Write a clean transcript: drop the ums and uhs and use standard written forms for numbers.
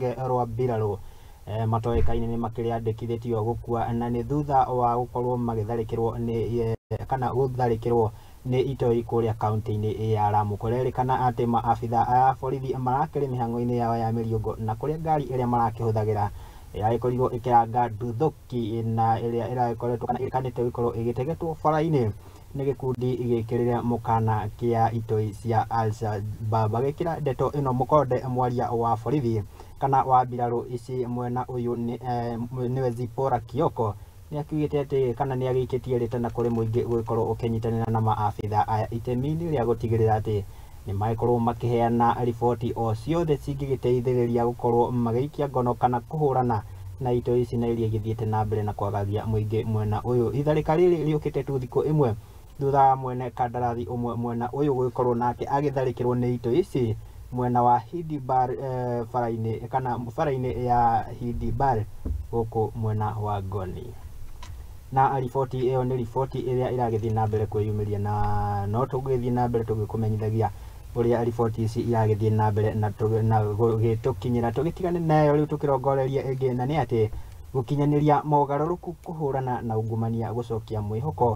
rũhonge rwa mbirarũ matoĩkaine nĩ makĩrĩandĩkithĩtio gũkua na nĩ thutha wa gũkorwo magĩtharĩkĩrwo nĩ kana gũtharĩkĩrwo nĩ itoi kũrĩa kaunti-inĩ ya Lamu. Kũrerĩkana atĩ maabitha a borithi marakĩrĩ mĩhang'o-inĩ yao ya mĩriũngũ na kũrĩa ngari ĩrĩa marakĩhũthagĩra ĩragĩkorirwo ĩkĩranga nduthũki na ĩrĩa ĩragĩkoretwo kana ĩkanĩte gũkorwo ĩgĩtegetwo bara-inĩ nĩ gĩkundi gĩkĩrĩre mũkana kĩa itoi cia Al-Shabaab. Agĩkĩra ndeto ĩno mũkonde mwaria wa borithi kana wa mbirarũ ici mwena ũyũ nĩ nĩwe Zipporah Kioko nĩ akiugĩte atĩ kana nĩ agĩikĩtie rĩtana kũrĩ mũingĩ gũgĩkorwo ũkĩnyitanĩra na maabitha aya itemi-inĩ rĩa gũtigĩrĩra atĩ nĩ magĩkorwo makĩheana riboti o ciothe cingĩgĩteithĩrĩria gũkorwo magĩikia ngono kana kũhũrana na itoi ici na iria igĩthiĩte na mbere na kwagagia mũingĩ mwena ũyũ. Itharĩka rĩrĩ rĩũkĩte tu thikũ ĩmwe thutha wa mwene kandarathi ũmwe mwena ũyũ gũgĩkorwo nake agĩtharĩkĩrwo nĩ itoi ici mwena wa Hindibar bara-inĩ kana bara-inĩ ya Hindibar gũkũ mwena wa Ngoni. Na riboti ĩyo nĩ riboti ĩrĩa ĩragĩthiĩ na mbere kwĩyumĩria na no tũgĩthiĩ na mbere tũgĩkũmenyithagia ũrĩa riboti ici iragĩthiĩ na mbere na gũgĩtũkinyĩra. Tũgĩtigane nayo rĩu tũkĩrongoreria ĩngĩ na nĩ atĩ gũkinyanĩria mogarũrũku kũhũrana na ungumania gũcokia mwĩhoko